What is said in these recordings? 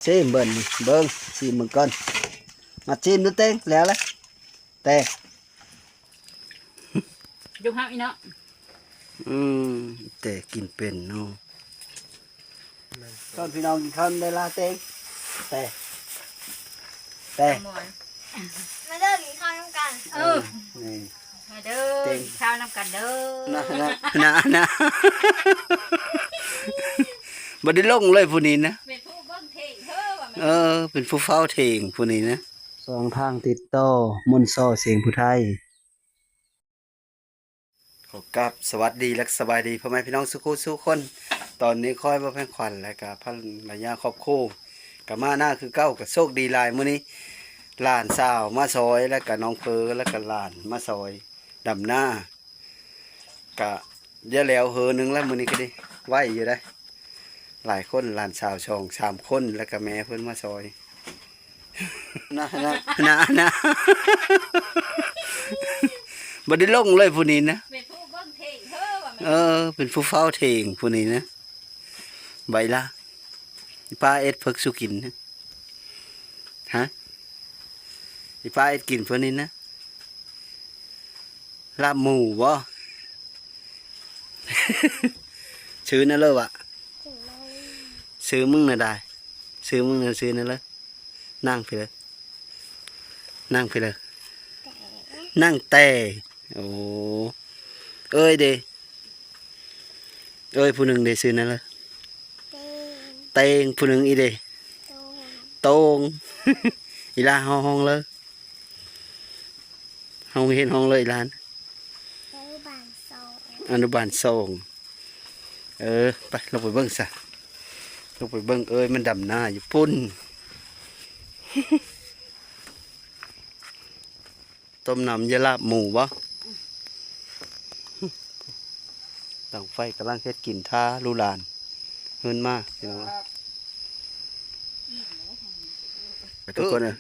ຊີມເບິ່ງ ເບິ່ງ ຊີມເບິ່ງກ່ອນ ມາຊີມດູເຕັງ ແລ້ວລະ ແຕ່ ດຸເຮົາອີເນາະ ອືມ ແຕ່ກິນເປັນເນາະ ຕອນພີ່ນ້ອງກິນຂ້າວໄດ້ລາເຕັງ ແຕ່ ແຕ່ ມາເດີກິນຂ້າວນຳກັນ ເອີ ນີ້ ມາເດີ ເຕັງ ກິນຂ້າວນຳກັນເດີ ນະ ນະ ນະ ນະ ບໍ່ໄດ້ລົງເລີຍຜູ້ນີ້ນະ ເປັນຜູ້ເບິ່ງເຖງເດີວ່າແມ່ນ ເອີ ເປັນຜູ້ເຝົ້າເຖງຜູ້ນີ້ນະ ສອງທາງຕິດຕໍ່ ມົນຊໍ ສຽງຜູ້ໄທ. ຂໍກາບສະຫວັດດີ ແລະ ສະບາຍດີພໍ່ແມ່ພີ່ນ້ອງສູ່ຄູ່ສູ່ຄົນ. ຕອນນີ້ຂ້ອຍ ບໍ່ແພງຂວັນ ແລະກະພັນລະຍາ ຄອບຄົວ ກະມານາຄືເກົ່າ ກະໂຊກດີຫຼາຍມື້ນີ້ ຫຼານສາວມາຊ່ອຍ ແລະກະນ້ອງເພີ ແລະກະຫຼານມາຊ່ອຍດຳນາ ກະຈະແລ້ວເຮີໜຶ່ງລະມື້ນີ້ ກະດີໄວຢູ່ໄດ໋ ຫຼາຍຄົນ ຫຼານສາວສອງສາມຄົນ ແລະກະແມ່ເພິ່ນມາຊ່ອຍ. ນະ ນະ ນະ ນະ ບໍ່ໄດ້ລົງເລີຍຜູ້ນີ້ນະ ເປັນຜູ້ເບິ່ງເຖງເດີວ່າແມ່ນ ເອີ ເປັນຜູ້ເຝົ້າເຖງຜູ້ນີ້ນະ ໄວລະ ອີປ້າເຮັດເພິກສູ່ກິນນະ ຮະ ອີປ້າເຮັດກິນຜູ້ນີ້ນະ ລາບໝູບໍ່ ຊື່ນະເລີວະ ຊື່ມຶງນະໄດ ຊື່ມຶງນະ ຊື່ນະເລີ ນັ່ງພີ້ເລີ ນັ່ງພີ້ເລີ ນັ່ງແຕ່ ໂອ້ ເອີຍເດ ເອີຍຜູ້ໜຶ່ງເດ ຊື່ນັ້ນລະ ເຕັງ ເຕັງ ຜູ້ໜຶ່ງອີເດ ໂຕ້ງ ໂຕ້ງ ອີຫຼ້າຮ້ອງເລີ ຮ້ອງຮຽນຮ້ອງເລີອີຫຼ້າ ອະນຸບານສອງ ອະນຸບານສອງ ເອີ ໄປ ລົງໄປເບິ່ງຊະ ລົງໄປເບິ່ງ ເອີຍ ມັນດຳນາຢູ່ພຸ້ນ. ຕົ້ມນ້ຳຢາລາບໝູບໍ່? ຕັ້ງໄຟກຳລັງເຮັດກິນຖ້າລູກຫຼານເຮືອນມາ ພີ່ນ້ອງເອີຍ ທຸກຄົນເອີຍ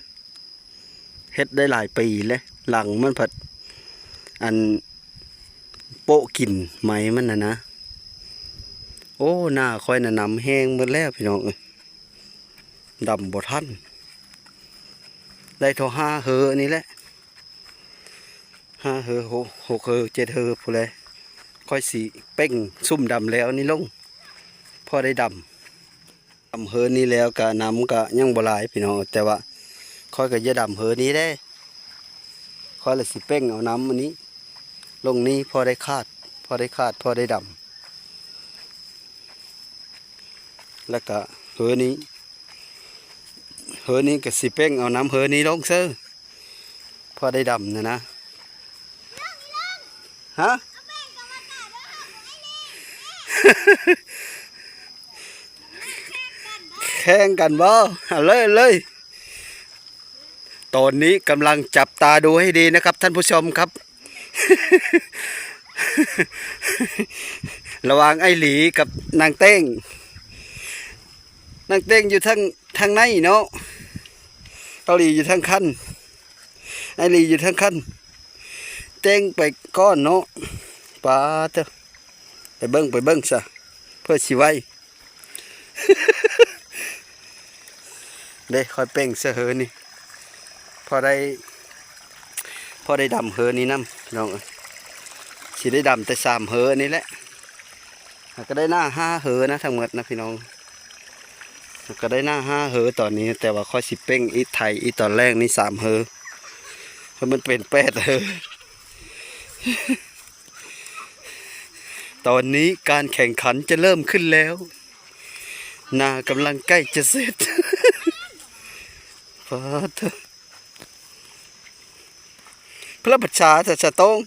ເຮັດໄດ້ຫຼາຍປີແລ້ວ ຫຼັງມັນພັດ ອັນ ໂປະກິນໄມ້ມັນຫັ້ນນະ ໂອ້ ໜ້າຂ້ອຍນະ ນ້ຳແຫ້ງໝົດແລ້ວ ພີ່ນ້ອງເອີຍ. ດຳບໍ່ທັນ ໄດ້ທໍ່ຫ້າເຮີນີ້ແຫຼະ ຫ້າເຮີ ຫົກເຮີ ເຈັດເຮີພຸ້ນແຫຼະ ຂ້ອຍຊິເປັ່ງຊຸມດຳແລ້ວນີ້ລົງ ພໍໄດ້ດຳ ດຳເຮີນີ້ແລ້ວກະນ້ຳກະຍັງບໍ່ຫຼາຍພີ່ນ້ອງ ແຕ່ວ່າຂ້ອຍກະຈະດຳເຮີນີ້ເດ້ ຂ້ອຍລະຊິເປັ່ງເອົານ້ຳອັນນີ້ລົງນີ້ ພໍໄດ້ຄາດ ພໍໄດ້ຄາດ ພໍໄດ້ດຳ ແລ້ວກະເຮີນີ້ ເຮີນີ້ກະຊິເປັ່ງເອົານ້ຳເຮີນີ້ລົງເຊີ ພໍໄດ້ດຳນະນະ ຮະ ແຂ່ງກັນບໍ່? ເອົາເລີຍ ເອົາເລີຍ. ຕອນນີ້ກຳລັງຈັບຕາດູໃຫ້ດີນະຄັບທ່ານຜູ້ຊົມຄັບ ລະຫວ່າງອ້າຍຫຼີກັບນາງເຕັ້ງ ນາງເຕັ້ງຢູ່ທາງ ທາງໃນເນາະ ເກົາຫຼີຢູ່ທາງຄັນ ອ້າຍຫຼີຢູ່ທາງຄັນ ເຕັ້ງໄປກ່ອນເນາະ ປາດເທີ ໄປເບິ່ງ ໄປເບິ່ງຊະ ເພື່ອຊິໄວ. ເດ້ ຂ້ອຍເປັ່ງເສື້ອເຮີນີ້ ພໍໄດ້ ພໍໄດ້ດຳເຮີນີ້ນຳ ພີ່ນ້ອງເອີຍ ຊິໄດ້ດຳແຕ່ສາມເຮີນີ້ແຫຼະ ຫາກະໄດ້ໜ້າຫ້າເຮີນະ ທັງໝົດນະ ພີ່ນ້ອງ ຫາກະໄດ້ໜ້າຫ້າເຮີຕອນນີ້ ແຕ່ວ່າຂ້ອຍຊິເປັ່ງອີກ ໄຖອີກຕອນແລງນີ້ສາມເຮີ ໃຫ້ມັນເປັນແປດເຮີ. ຕອນນີ້ການແຂ່ງຂັນຈະເລີ່ມຂຶ້ນແລ້ວ ນາກຳລັງໃກ້ຈະເສັດ ປາດເທີ ພະລະ ບັດຊາ ສະ ສະໂຕ້ງ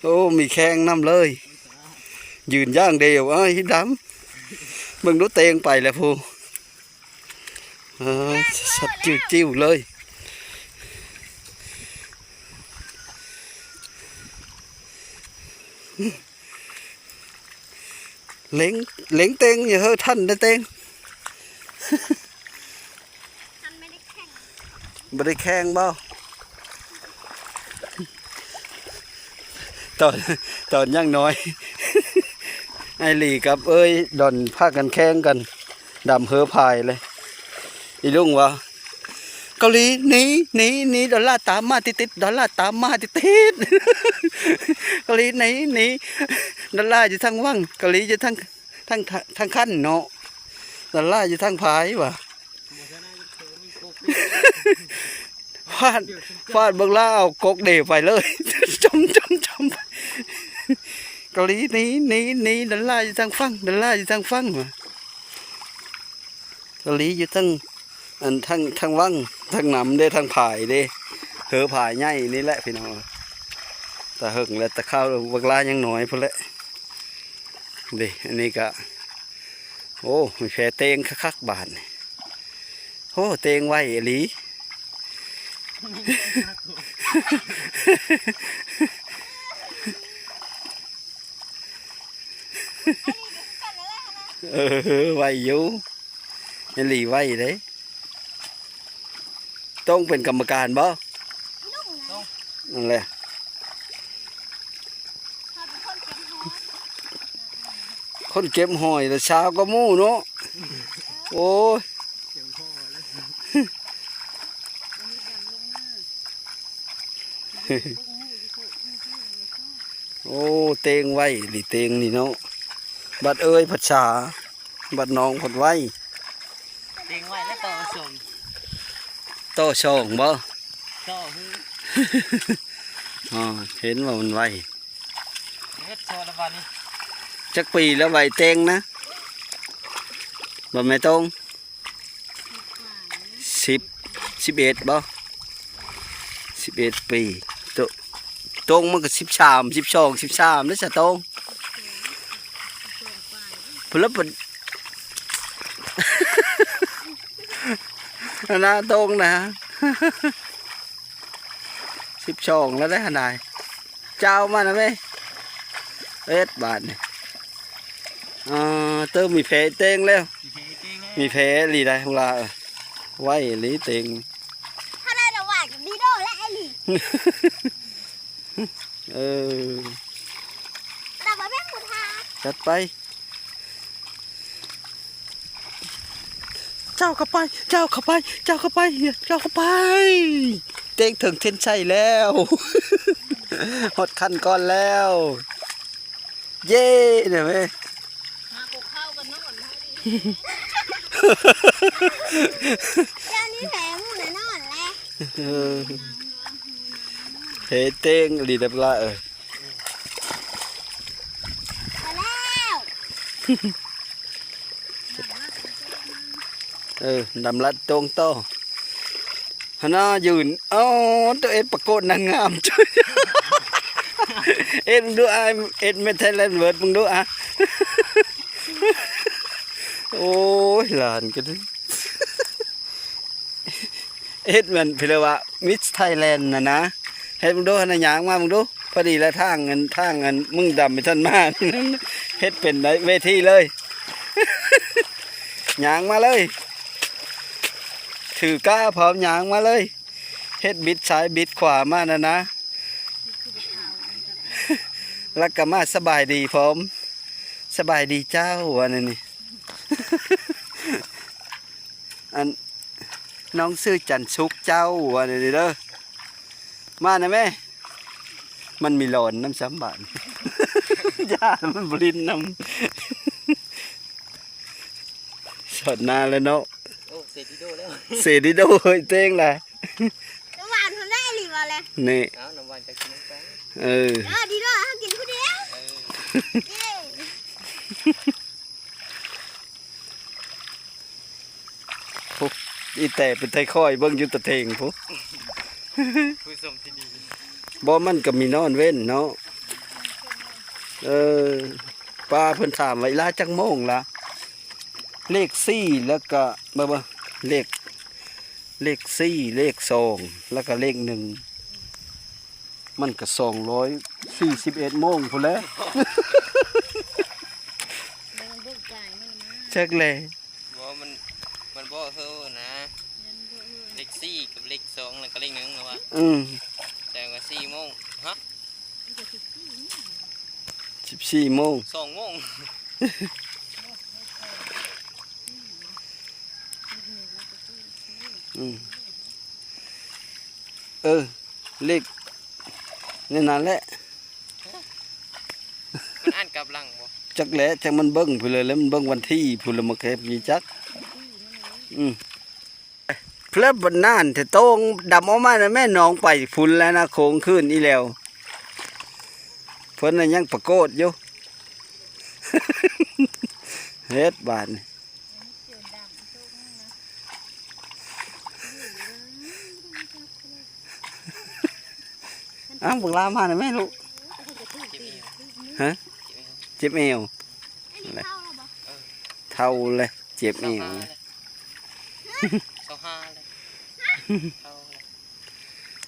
ໂອ້ ມີແຂ່ງນຳເລີຍ ຢືນຢ່າງດຽວ ອ້າຍ ຮີດດຳ ເບິ່ງດູ ເຕັງໄປແລ້ວພຸ້ນ. ເອີ ສັດຈິ້ວໆເລີຍ ເລັ່ງ ເລັ່ງເຕັງ ຢ່າເຮີທັນເດີເຕັງ ບໍ່ໄດ້ແຂ່ງບໍ່? ຕອນ ຕອນຍັງນ້ອຍ ອ້າຍຫຼີກັບເອີຍດອນພາກັນແຂ່ງກັນ ດຳເຫີພາຍເລີຍ. ອີລຸງວ່າ ເກົາຫຼີໜີ ໜີ ໜີ ດອນລາຕາມມາຕິດໆ ດອນລາຕາມມາຕິດໆ ເກົາຫຼີໜີ ໜີ ດອນລາຢູ່ທາງວັງ ເກົາຫຼີຢູ່ທາງ ທາງ ທາງຄັນເນາະ ດອນລາຢູ່ທາງພາຍວ່າ ຟາດ ຟາດເບິ່ງລາວເອົາກົກເດໄປເລີຍ ຈົມ ຈົມ ຈົມ ເກົາຫຼີໜີ ໜີ ໜີ ດອນລາຢູ່ທາງຝັ່ງ ດອນລາຢູ່ທາງຝັ່ງວ່າ ເກົາຫຼີຢູ່ທາງ ອັນ ທາງ ທາງວັງ ທາງນຳເດ້ ທາງພາຍເດ້ ເຫີພາຍໃຫຍ່ນີ້ແຫຼະພີ່ນ້ອງ. ແຕ່ເຫິງແລ້ວ ແຕ່ຄາວບັກຫຼາຍັງນ້ອຍພຸ້ນແຫຼະ. ເດ້ ອັນນີ້ກະ ໂອ້ ມີແພເຕັງຄັກໆບາດນີ້. ໂອ້ ເຕັງໄວອີ່ຫຼີ. ເອີ ໄວຢູ່ ອີ່ຫຼີໄວເດ້. ຕ້ອງເປັນກຳມະການບໍ່? ນັ້ນແຫຼະ ຄົນເກັບຫອຍລະຊາວກວ່າໝູ່ເນາະ. ໂອ້ຍ ໂອ້ ເຕັງໄວອີ່ຫຼີເຕັງນີ້ເນາະ. ບັດເອີຍພັດສາ ບັດນ້ອງພັດໄວ. ເຕັງໄວແລ້ວຕໍ່ສອງ ຕໍ່ສອງບໍ່? ຕໍ່ຄື ອໍ ເຫັນວ່າມັນໄວ. ເຮັດໂຊລະບາດນີ້ ຈັກປີແລ້ວໄວເຕັງນະ ບໍ່ແມ່ຕົງ? ສິບ ສິບເອັດບໍ່? ສິບເອັດປີ. ໂຕ ຕົງມັນກໍສິບສາມ ສິບສອງ ສິບສາມແລ້ວຊະຕົງ. ພຸ້ນລະ ອັນນະຕົງນະ ສິບສອງແລ້ວເດ້ຫັ້ນນາຍ. ເຈົ້າມານະແມ່ ເຮັດບາດນີ້. ອ່າ ເຕີມມີແພເຕັງແລ້ວ ມີແພອີ່ຫຼີໄດ໋ ຂອງລາວ ເອີ ໄວອີ່ຫຼີເຕັງ. ຖ້າໄດ້ລະຫວ່າງດີໂດແລະໄອ້ຫຼີ ເອີ ແຕ່ວ່າແມ່ນໝູທາ ຈັດໄປ. ເຈົ້າເຂົ້າໄປ ເຈົ້າເຂົ້າໄປ ເຈົ້າເຂົ້າໄປ ເຈົ້າເຂົ້າໄປ. ເຕັງເຖິງເສັ້ນໄຊແລ້ວ ຮອດຂັ້ນກ່ອນແລ້ວ. ເຢ້ ນະເວີຍ ຫາພວກເຂົາກໍນອນ ດຽວນີ້ແຜໝູນະນອນແລ້ວ. ເອີ ເພເຕັງອີ່ຫຼີເດີລະເອີຍ. ມາແລ້ວ ເອີ ດຳລັດຕົງຕໍ່ ຫັ້ນນະ ຢືນ ເອົາ ໂຕເອັດປາກົດນາງງາມ ເອັດເບິ່ງດູອ້າຍ ເອັດແມ່ນໄທແລນເວີດເບິ່ງດູອະ. ໂອ້ຍ ຫຼານກໍ ເຮັດແມ່ນເພິ່ນເອີ້ນວ່າ Miss Thailand ຫັ້ນນະ. ເຮັດເບິ່ງດູຫັ້ນນະ ຍ່າງມາເບິ່ງດູ. ພໍດີລະທາງອັນ ທາງອັນ ມຶງດຳໄປທັນມາ ເຮັດເປັນໄດ້ເວທີເລີຍ. ຍ່າງມາເລີຍ ຖືກ້າພ້ອມຍ່າງມາເລີຍ. ເຮັດບິດຊ້າຍບິດຂວາມາຫັ້ນນະ ແລ້ວກໍມາສະບາຍດີພ້ອມ. ສະບາຍດີເຈົ້າ ວ່າແນວນີ້. ອັນ ນ້ອງຊື່ຈັນສຸກເຈົ້າ ວ່າແນວນີ້ເດີ. ມານະແມ່. ມັນມີຫຼອນນຳຊ້ຳບາດ. ຢ່າ ມັນບໍ່ຫຼິ້ນນຳ. ສອດໜ້າແລ້ວເນາະ. ໂອ້ ເສດີໂດແລ້ວ ເສດີໂດເຮີ້ຍ ເຕັງລະ. ນ້ຳຫວານເພິ່ນໄດ້ອີ່ຫຼີບໍ່ແລະ? ນີ້ ເອົາ ນ້ຳຫວານກໍກິນນຳກັນ. ເອີ ເອີ ດີເດີ ເຮົາກິນຜູ້ດຽວ. ເອີ ເຢ້ ໂອ້ ອີແຕ່ເປັນໄທຄອຍເບິ່ງຢູ່ຕະເຖງພຸ້ນ. ຜູ້ຊົມທີ່ດີ ບໍ່ ມັນກໍມີນອນເວັ້ນເນາະ. ເອີ ປ້າເພິ່ນຖາມວ່າ ອີຫຼ້າຈັກໂມງລະ? ເລກສີ່ ແລ້ວກະ ເບິ່ງ ເບິ່ງ ເລກ ເລກສີ່ ເລກສອງ ແລ້ວກະເລກໜຶ່ງ ມັນກະສອງຮ້ອຍສີ່ສິບເອັດໂມງພຸ້ນແຫຼະ. ຈັກແລະ ບໍ່ ມັນ ມັນບໍ່ເຮີ້ນະ. ເລກສີ່ກັບເລກສອງ ແລ້ວກະເລກໜຶ່ງລະວ່າ. ອືມ ແສດງວ່າສີ່ໂມງ. ຮະ? ສິບສີ່ໂມງ ສອງໂມງ. ອືມ ເອີ ເລກ ແນວນັ້ນແຫຼະ ມັນອ່ານກັບຫຼັງບໍ່? ຈັກແຫຼະ ຈັກມັນເບິ່ງພຸ້ນແຫຼະ ແລ້ວມັນເບິ່ງວັນທີພຸ້ນແຫຼະ ມັນກໍເຮັດບໍ່ຈັກ. ອືມ ເພິ່ນບັດນັ້ນແທ້ ໂຕ່ງດຳອອກມານະແມ່ ນ້ອງໄປພຸ້ນແລ້ວນະ ໂຄ້ງຄືນອີ່ແລ້ວ. ເພິ່ນນະຍັງປະໂກດຢູ່ ເຮັດບາດນີ້. ອ້າວ ບັກຫຼ້າມານະແມ່ລູກ. ຮະ? ເຈັບແອວ. ເອີ ເຖົ້າແລ້ວ ເຈັບແອວ. ຊາວຫ້າແລ້ວ ຊາວຫ້າແລ້ວ ເຖົ້າແລ້ວ.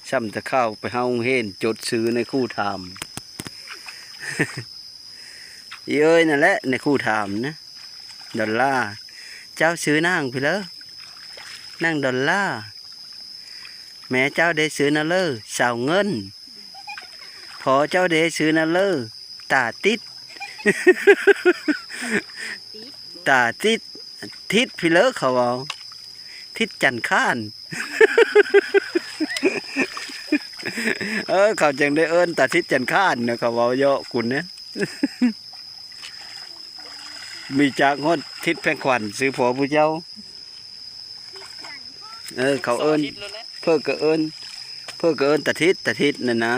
ຊ່ຳແຕ່ເຂົ້າໄປເຮົາໂຮງຮຽນ ຈົດຊື່ນາຍຄູຖາມ. ອີເອີຍນັ້ນແຫຼະ ນາຍຄູຖາມນະ. ດອນລາ ເຈົ້າຊື່ນາງພີ້ເລີ? ນາງດອນລາ. ແມ່ເຈົ້າເດ ຊື່ນາງເລີ? ສາວເງິນ. ພໍ່ເຈົ້າເດ ຊື່ນາງເລີ? ຕາຕິດ ຕາຕິດ ທິດພີ້ເລີ ເຂົາເວົ້າ ທິດຈັນຄ້ານ. ເອີ ເຂົາຈຶ່ງໄດ້ເອີ້ນຕາທິດຈັນຄ້ານນະ ເຂົາເວົ້າເຍາະກຸນນະ. ມີຈັກຮອດທິດແພງຂວັນ ຊື່ພໍ່ຜູ້ເຈົ້າ. ເອີ ເຂົາເອີ້ນ ເພິ່ນກໍເອີ້ນ ເພິ່ນກໍເອີ້ນຕາທິດ ຕາທິດນັ້ນນະ.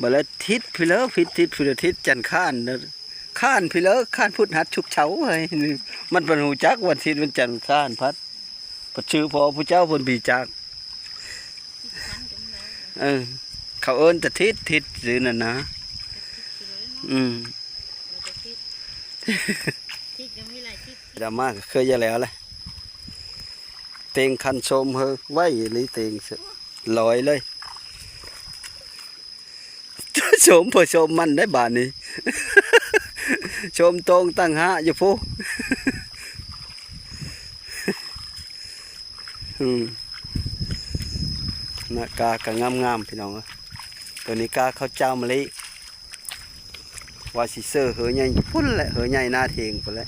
ບາດລະທິດພີ້ເລີ ຜິດທິດພີ້ເລີ ທິດຈັນຄ້ານ ຄ້ານພີ້ເລີ ຄ້ານພຸດຫັດສຸກເສົາເຮີ້ຍ. ມັນບໍ່ຮູ້ຈັກວັນທິດວັນຈັນຄ້ານພັດ ພັດຊື່ພໍ່ຜູ້ເຈົ້າເພິ່ນບີຈັກ. ເອີ ເຂົາເອີ້ນແຕ່ທິດ ທິດຊື່ນັ້ນນະ. ອືມ ທິດຍັງມີຫຼາຍທິດ ດາມາກໍເຄີຍຢ່າແລ້ວແຫຼະ. ເຕັງຄັນຊົມເຮີ້ ໄວອີ່ຫຼີ ເຕັງລອຍເລີຍ. ຊົມເພິ່ນຊົມມັນໄດ້ບາດນີ້ ຊົມໂຕ່ງຕັ້ງຫາກຢູ່ພຸ້ນ. ອືມ ນະ ກາກໍງາມໆ ພີ່ນ້ອງເອີຍ. ໂຕນີ້ກາເຂົ້າເຈົ້າມະລິ ວ່າຊິເຊີເຮີໃຫຍ່ພຸ້ນແຫຼະ ເຮີໃຫຍ່ໜ້າເຖງພຸ້ນແຫຼະ.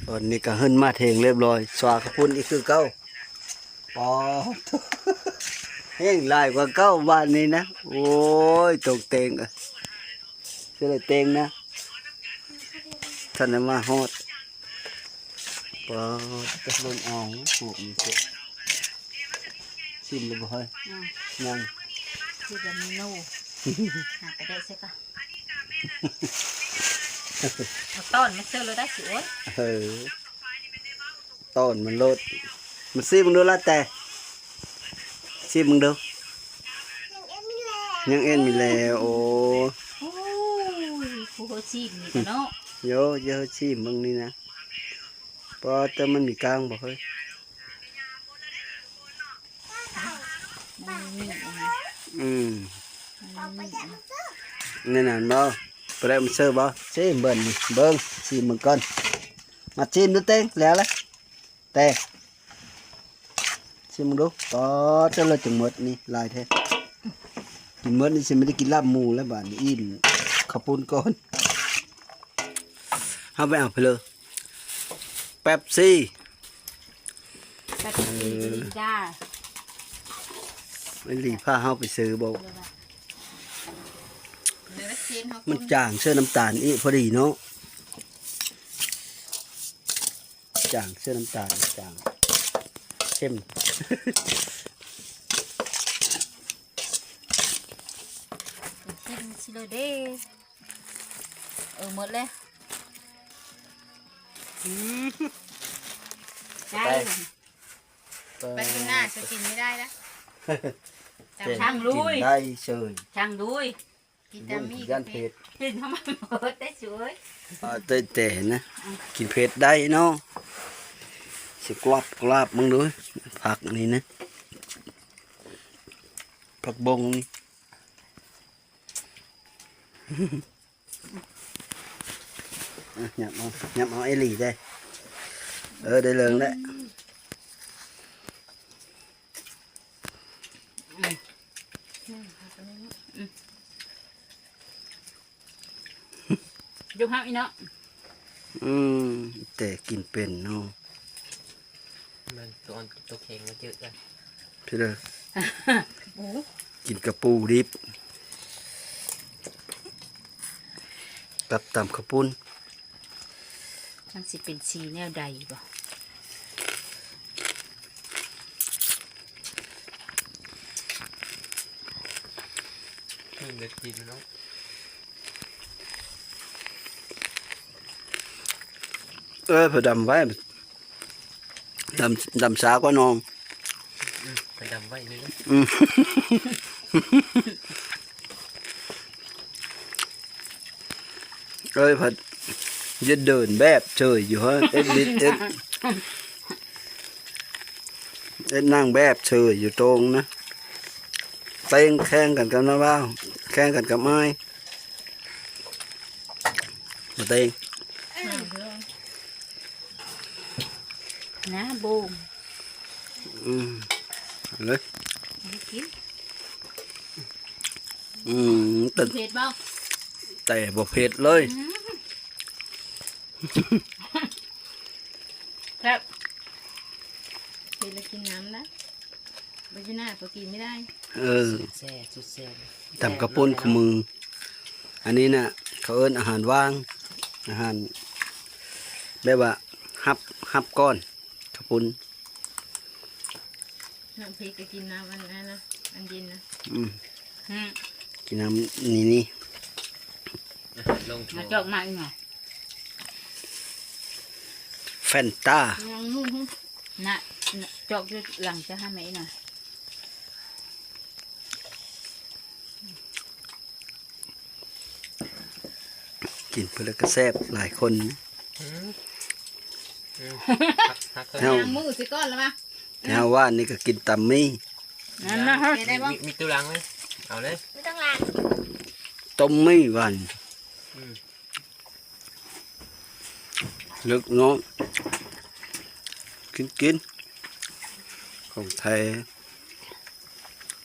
ຕອນນີ້ກໍຂຶ້ນມາເຖງຮຽບຮ້ອຍ ສວາເຂົ້າພຸ້ນອີກຄືເກົ່າ. ປາດໂທ້ ແຮງຫຼາຍກວ່າເກົ່າບາດນີ້ນະ. ໂອ້ຍ ຕົກແຕ່ງ ເອີ ຊິໄດ້ແຕ່ງນະ ທັນໄດ້ມາຮອດ. ປາດໂທ້ ເບິ່ງເອົາ ພວກນີ້ເສຍ ຊີມແລ້ວບໍ່ເຮີ້ຍ? ອືມ ຍັງ ຄືແຕ່ເມນູ ຫາໄປໄດ້ໃສ່ກະ ເອົາຕ້ອນມາເສີເລີຍໄດ້ຊິ. ໂອ້ຍ ເອີ ຕ້ອນມັນໂລດ. ມາຊີມເບິ່ງດູລະແຕ່ ຊີມເບິ່ງດູ. ຍັງເອັນມີແລ້ວ ໂອ້ ໂອ້ຍ ຜູ້ເຮົາຊີມນີ້ກະເນາະ. ໂຢ ເຮົາຊີມເບິ່ງນີ້ນະ. ປາດ ແຕ່ມັນມີກ້າງບໍ່ເຮີ້ຍ? ມັນມີອັນນັ້ນ ອືມ ມັນມີອັນນັ້ນ ໃນນັ້ນບໍ່? ປາແດກມັນເຊີບໍ່? ຊີມເບິ່ງ ເບິ່ງ ຊີມເບິ່ງກ່ອນ. ມາຊີມດູເຕັງ ແລ້ວລະ ແຕ່ ຊີມເບິ່ງດູ. ປາດ ເຈົ້າລະຈັ່ງໝົດນີ້ ຫຼາຍແທ້. ກິນໝົດນີ້ຊິບໍ່ໄດ້ກິນລາບໝູແລ້ວບາດນີ້ ອີ່ມເຂົ້າປຸ້ນກ່ອນ. ເຮົາໄປເອົາໄປເລີຍ ເປັບຊີ ເປັບຊີ ເອີ ດີຈ້າ. ໄອ້ລີພາເຮົາໄປຊື້ບໍ່? ເອີ ມັນຈາງເຊື່ອນ້ຳຕານອີກພໍດີເນາະ. ຈາງເຊື່ອນ້ຳຕານ ຈາງ ເຄັມ ເຄັມຊິເລີເດ້. ເອີ ໝົດແລ້ວ. ອືມ ໄດ້ ໄປ ໄປຂ້າງໜ້າຈະກິນບໍ່ໄດ້ລະ. ຊ່າງລຸຍ ກິນໄດ້ເຊີຍ ຊ່າງລຸຍ. ລຸຍ ຢ້ານເຜັດ ກິນທຳໄມໝົດໄດ້ສວຍ. ເອົາແຕ່ ແຕ່ນະ ອືມ ກິນເຜັດໄດ້ເນາະ. ຊິກວາບ ກວາບເບິ່ງດູ ຜັກນີ້ນະ ຜັກບົ້ງນີ້. ອ່ະ ຫຍັບເອົາ ຫຍັບເອົາໄອ້ລີເດ້. ເອີ ໄດ້ເລີງແລ້ວ. ອືມ ອືມ ຢູ່ພັກອີເນາະ. ອືມ ແຕ່ກິນເປັນເນາະ. ເບິ່ງໂຕອ່ອນໂຕແຂງມາເຈີກັນ ພີ່ເດີ ໂອ້ ກິນກະປູດິບ ກັບຕຳເຂົ້າປຸ້ນ. ມັນຊິເປັນສີແນວໃດບໍ? ອືມ ໄດ້ກິນແລ້ວເນາະ. ເອີ ເພິ່ນດຳໄວ້ ດຳ ດຳຊ້າກວ່ານ້ອງ. ອືມ ໄປດຳໄວ້ນີ້ເນາະ. ອືມ ເອີຍ ພັດ ຢ່າເດີນແບບເຊີຍຢູ່ເຮີ້ຍ ເຮັດລິດ ເຮັດ ເຮັດນາງແບບເຊີຍຢູ່ໂຕງນະ ເຕັງແຂ່ງກັນກັບນ້າບ່າວ ແຂ່ງກັນກັບອ້າຍ ມາເຕັງ. ໜ້າໂບງ ອືມ ເອົາເລີຍ ບໍ່ກິນ ອືມ ແຕ່ ເຜັດບໍ່? ແຕ່ບໍ່ເຜັດເລີຍ ອືມ ແຊບ ເຜັດແລ້ວກິນນ້ຳນະ ບໍ່ຢູ່ໜ້າກໍກິນບໍ່ໄດ້ ເອີ ສຸດແຊບ ສຸດແຊບ ຕຳເຂົ້າປຸ້ນຄູ່ມື້ ອັນນີ້ນະ ເຂົາເອີ້ນອາຫານວ່າງ ອາຫານແບບວ່າຮັບ ຮັບກ່ອນ ເຂົ້າປຸ້ນ ນ້ຳເຜັດກໍກິນນ້ຳອັນນັ້ນນະ ອັນເຢັນນະ ອືມ ອືມ ກິນນ້ຳນີ້ນີ້ ອາຫານລົງ ມາຈອກມາອີກໜ່ອຍ ແຟນຕາ ຍັງນຸ້ມ ນະ ນະ ຈອກຢູ່ຫຼັງຈະຫາແມ່ອີກໜ່ອຍ. ກິນເພິ່ນລະກະແຊບຫຼາຍຄົນ ອືມ ອືມ ຮັກ ຮັກເພິ່ນ ເຮົາ ຫາໝູຊິກ່ອນລະວະ ແຖວບ້ານນີ້ກໍກິນຕຳໝີ່ ນັ້ນນະ ເຮັດໄດ້ບໍ່? ມີ ມີຕູ້ລ້າງໄວ້ ເອົາເລີຍ ບໍ່ຕ້ອງລ້າງ ຕົ້ມໝີ່ຫວານ ອືມ ເລິກເນາະ ກິນ ກິນ ຂອງແທ້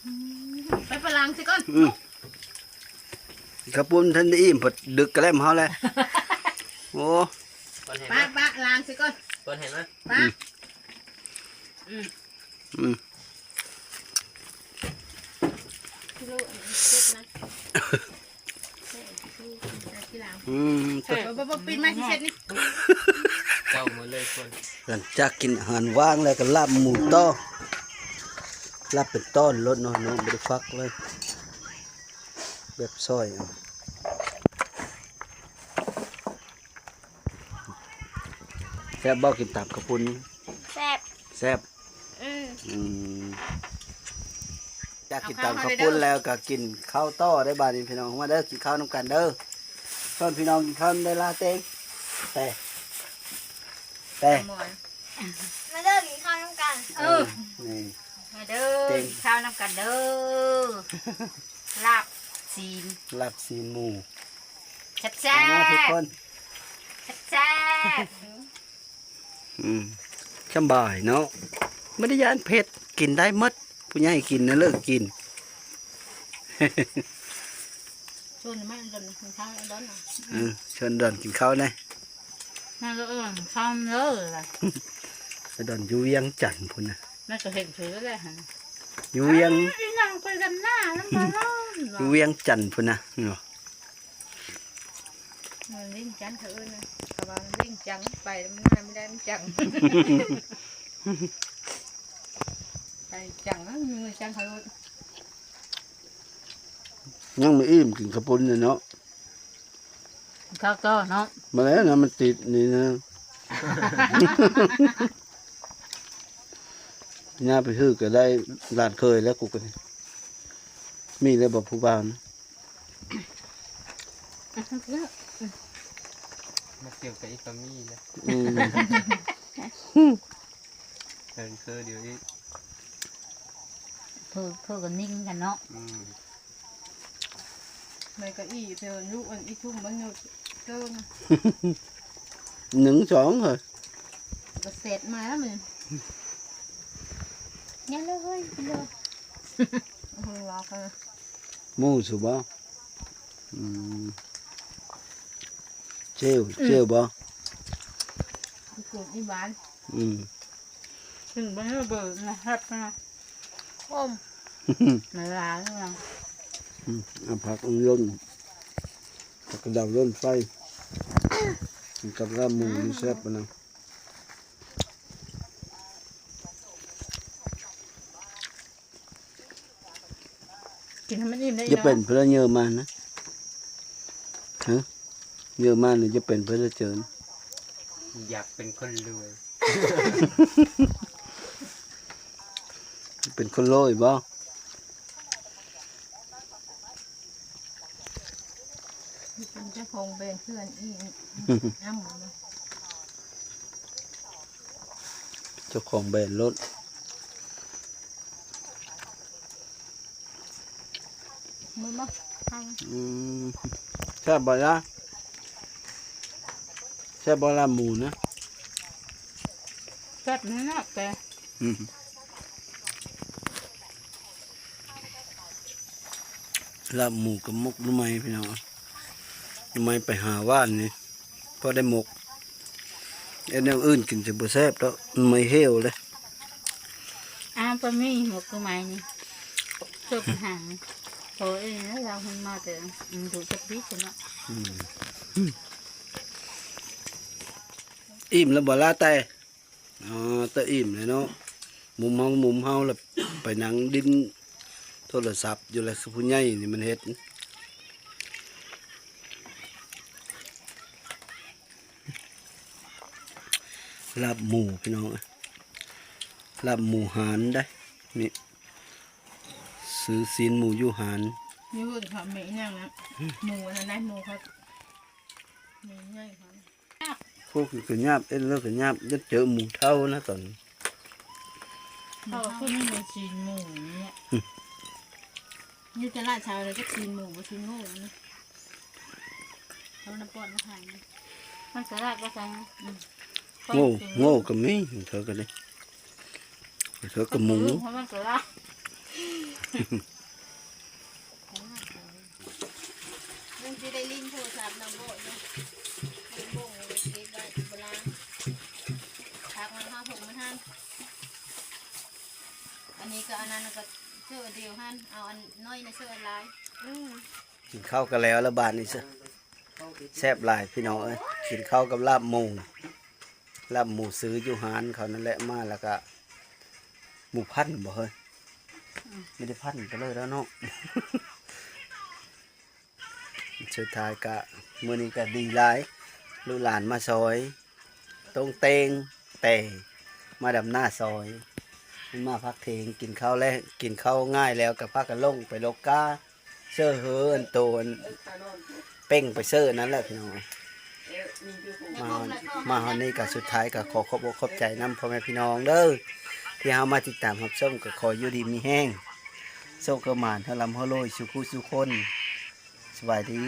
ອືມ ໄປ ໄປລ້າງຊິກ່ອນ ອືມ ເຂົ້າປຸ້ນທັນໄດ້ອີ່ມ ເພິ່ນດຶກກະແລັມເຮົາແຫຼະ ໂອ້ ປ້າ ປ້າ ລ້າງຊິກ່ອນ ເປີດໃຫ້ມາ ປ້າ ອືມ ອືມ ອືມ ກິໂລອັນເຈັດນະ ອືມ ບໍ່ ບໍ່ ບໍ່ ປິດມາຊິເຊັດນີ້ ເຈົ້າໝົດເລີຍຄົນ ຫຼັງຈາກກິນອາຫານວ່າງແລ້ວກໍລາບໝູຕໍ່ ລາບເປັນຕອນໂລດເນາະ ເນາະ ບໍ່ໄດ້ຟັກເລີຍ ແບບຊອຍເອົາ. ແຊບບໍ່? ກິນຕຳເຂົ້າປຸ້ນ ແຊບ ແຊບ ອືມ ອືມ ຈາກກິນຕຳເຂົ້າປຸ້ນແລ້ວກໍກິນເຂົ້າຕໍ່ໄດ້ບາດນີ້ພີ່ນ້ອງ ມາເດີ ກິນເຂົ້ານຳກັນເດີ ເຊີນພີ່ນ້ອງກິນເຂົ້ານຳເດີ ລາເຕັງ ແຕ່ ແຕ່ ມາເດີ ກິນເຂົ້ານຳກັນ ເອີ ນີ້ ມາເດີ ເຕັງ ກິນເຂົ້ານຳກັນເດີ ລາບຊີ້ນ ລາບຊີ້ນໝູ ແຊບໆ ມາທຸກຄົນ ແຊບໆ ອືມ ສຳບາຍເນາະ ບໍ່ໄດ້ຢ້ານເຜັດ ກິນໄດ້ໝົດ ຜູ້ໃຫຍ່ກິນນະ ເລີກກິນ ຊວນມາດອນກິນເຂົ້າ ດອນ ເອີ ຊວນດອນກິນເຂົ້າແດ່ ມາເດີ ເອີ ເຂົ້າເດີ ດອນຢູ່ວຽງຈັນພຸ້ນນະ ມັນກໍເຫັນຖືແລ້ວຫັ້ນ ຢູ່ວຽງ ອີນາງໄປດຳນານຳມາເນາະ ຢູ່ວຽງຈັນພຸ້ນນະ ເນາະ. ມັນວຽງຈັນເຂົາເອີ້ນນະ ເຂົາວ່າມັນວຽງຈັນ ໄປແລ້ວມັນມາບໍ່ໄດ້ ມັນຈັງ ໄປຈັງ ເອີ ມີວຽງຈັນເຂົາໂລດ ຍັງບໍ່ອີ່ມ ກິນເຂົ້າປຸ້ນຢູ່ເນາະ ເຂົ້າຕໍ່ເນາະ ມາແລ້ວນະ ມັນຕິດນີ້ນະ ຍ່າໄປຮືກໍໄດ້ຫຼານເຂີຍແລ້ວ ກູກໍນີ້ ມີແລ້ວບໍ່ຜູ້ບ່າວນະ? ມາກ່ຽວກັບອີ່ປາມີ້ນະ ອືມ ເອີ ຄືດຽວອີກ ເພີ ເພີກັນນິ້ງກັນເນາະ ອືມ ແມ່ກໍອີ່ເຕີນລູກອັນອີ່ທຸ່ມມັນຢູ່ເຕີນ ໜຶ່ງສອງເຮີ້ຍ ກໍເສັດມາແລ້ວມັນ ຍັງເລີຍເຮີ້ຍ ເລີຍ ເພິ່ນລອກ ໝູຊິບໍ່? ອືມ ເຊວ ອືມ ເຊວບໍ່? ອີ່ກົງອີ່ຫວານ ອືມ ເບິ່ງເບິ່ງນະ ແຊບນະ ໂອ້ມ ມັນຫຼາຍນະ. ອືມ ເອົາຜັກອັນລົ້ນ ຜັກກະເດົາລົ້ນໄຟ ກິນກັບລາບໝູ ອືມ ນີ້ແຊບປານນັ້ນ. ກິນໃຫ້ມັນອີ່ມໄດ້ ຢ່າເປັນເນາະ ເພື່ອເຍີມານະ ຮະ ເຍີມານນີ້ ຢ່າເປັນເພື່ອເຈີນ ຢາກເປັນຄົນລວຍ ເປັນຄົນລວຍບໍ່? ເປັນເຈົ້າຂອງແບຣນເພື່ອນອີ່ມ ອ້ຳ ເຈົ້າຂອງແບຣນໂລດ. ມື້ມາ ອືມ ແຊບບໍ່ລະ? ແຊບບໍ່ລາບໝູນະ? ແຊບນະ ແຕ່ ອືມ ລາບໝູກັບໝົກໜໍ່ໄມ້ພີ່ນ້ອງ ໜໍ່ໄມ້ໄປຫາຫວ່ານນີ້ ພໍໄດ້ໝົກ ເຮັດແນວອື່ນກິນຈະບໍ່ແຊບດອກ ໜໍ່ໄມ້ເຫ່ວເດ້. ອ້າວ ບໍ່ມີໝົກໜໍ່ໄມ້ນີ້ ເກີບຫາ ໂຕເອງລາວເພິ່ນມາແຕ່ ອືມ ດູຈັກດີຊັ້ນເນາະ. ອືມ ອີ່ມແລ້ວບໍ່ລະແຕ່? ອໍ ແຕ່ອີ່ມແລ້ວເນາະ ມຸມເຮົາ ມຸມເຮົາລະໄປນັ່ງຫຼິ້ນໂທລະສັບຢູ່ລະ ຄືຜູ້ໃຫຍ່ນີ້ມັນເຮັດ. ລາບໝູພີ່ນ້ອງເອີຍ ລາບໝູຫານເດ້ ນີ້ ຊື້ຊີ້ນໝູຢູ່ຫານ ຢູ່ເຮືອນເຂົາມີຫຍັງນະ ໝູອັນນັ້ນໄດ໋ ໝູເຂົາ ໝູໃຫຍ່ເຂົາ ໂຄກນີ້ກະຫຍາບ ເອັນເລີກະຫຍາບ ຢ້ານເຈີໝູເທົ້ານະຕອນນີ້. ເຂົາຄືມີຊີ້ນໝູນີ້ ອືມ ຢູ່ຕະຫຼາດເຊົ້າລະຈັກຊີ້ນໝູບໍ່ຊີ້ນໂງ່ນະ ເອົານ້ຳປອດມາຂາຍນະ ມັນຕະຫຼາດບໍ່ຊັ້ນ ອືມ ໂງ່ ໂງ່ກະມີ ເຂົາກະໄດ້ ເຂົາກະໝູ ເຂົາມັນຕະຫຼາດ ມັນຊິໄດ້ຫຼິ້ນໂທລະສັບນຳບໍ່ຢູ່ ເບິ່ງເກັບໄວ້ໂບລານ ຜັກມາຫາຜົມມາທານ ອັນນີ້ກະອັນນັ້ນກະເສື້ອດຽວຫັ້ນ ເອົາອັນນ້ອຍນະເສື້ອອັນຫຼາຍ ອືມ. ກິນເຂົ້າກະແລ້ວລະບາດນີ້ ແຊບຫຼາຍພີ່ນ້ອງເອີຍ ກິນເຂົ້າກັບລາບໝູ ລາບໝູຊື້ຢູ່ຮ້ານເຂົານັ້ນແຫຼະ ມາລະກະໝູພັນບໍ່ເຮີ້ຍ ອືມ ມີແຕ່ພັນໄປເລີຍແລ້ວເນາະ. ສຸດທ້າຍກະ ມື້ນີ້ກະດີຫຼາຍ ລູກຫຼານມາຊ່ອຍ ຕົງເຕັງແຕ່ມາດຳນາຊ່ອຍ ມາພັກເທີງ ກິນເຂົ້າແລ້ວ ກິນເຂົ້າງາຍແລ້ວກະພາກັນລົງໄປລົກກາ ເຊີເຮີອັນໂຕອັນເປັ່ງໄປເຊີນັ້ນແຫຼະພີ່ນ້ອງ. ມາ ມາຮອດນີ້ກະສຸດທ້າຍກະຂໍຂອບອົກຂອບໃຈນຳພໍ່ແມ່ພີ່ນ້ອງເດີ ທີ່ເຮົາມາຕິດຕາມຮັບຊົມ ກະຂໍຢູ່ດີມີແຮງ ໂຊກກະໝານ ເຮົາລ່ຳເຮົາລວຍ ສູ່ຜູ້ສູ່ຄົນ. ສະບາຍດີ.